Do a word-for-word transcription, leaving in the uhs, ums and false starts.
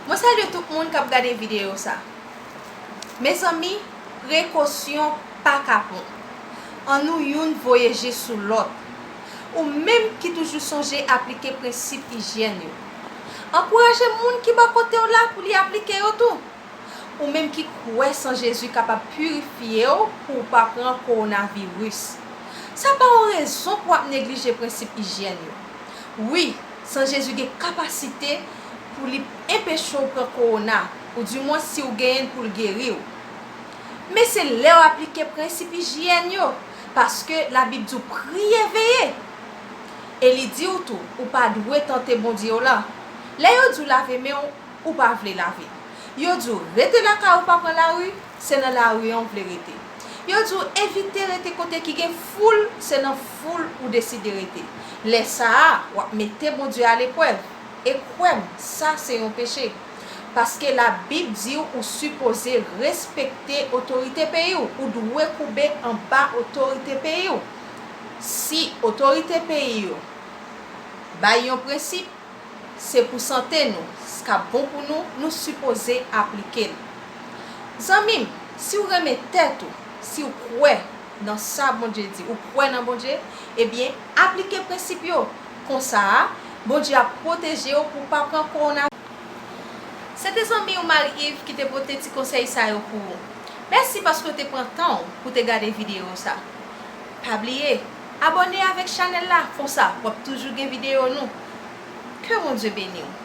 Mwen salye tout moun k ap gade videyo sa. Mezanmi, prekosyon pa kapon. Annou youn voye je sou lòt. Ou menm ki toujou sonje aplike prensip ijyèn yo, ankouraje moun ki bò kote w la pou li aplike yo tou. Ou menm ki kwè san Jezi kapab pirifye w pou w pa pran kowonaviris, sa pa yon rezon pou w ap neglije prensip ijyèn yo. Wi, san Jezi gen kapasite pou li enpeche w pran kowona, oudimwen si w genyen l pou l geri w. Men se lè w aplike prensip ijyèn yo, paske Labib di w priye, veye. E li di w tou, ou pa dwe tante Bondye w la. Lè yo di w lave men w, ou pa vle lave. Yo di w rete lakay ou, pa pran lari, se nan lari an w vle rete. Yo di w evite rete kote ki gen foul, se nan foul ou deside rete. Lè sa a, w ap mete Bondye aleprèv. E kwè m, sa se yon peche. Paske Labib di w ou sipoze respekte otorite peyi w, ou dwe koube anba otorite peyi w. Si otorite peyi yo bay yon prensip, se pou sante nou, s k ap bon pou nou, nou sipoze aplike l. Zanmi m, si w renmen tèt ou, si w kwè nan sa Bondye di, ou kwè nan Bondye, ebyen, aplike prensip yo. Konsa a, Bondye ap pwoteje w pou w pa pran kowona. Se te zanmi w Marie Yves ki te pote ti konsèy sa yo pou ou. Mèsi paske w te pran tan w pou te gade videyo sa. Pa bliye, abòne avèk chanèl la, konsa w ap toujou gen videyo nou. Ke Bondye beni w.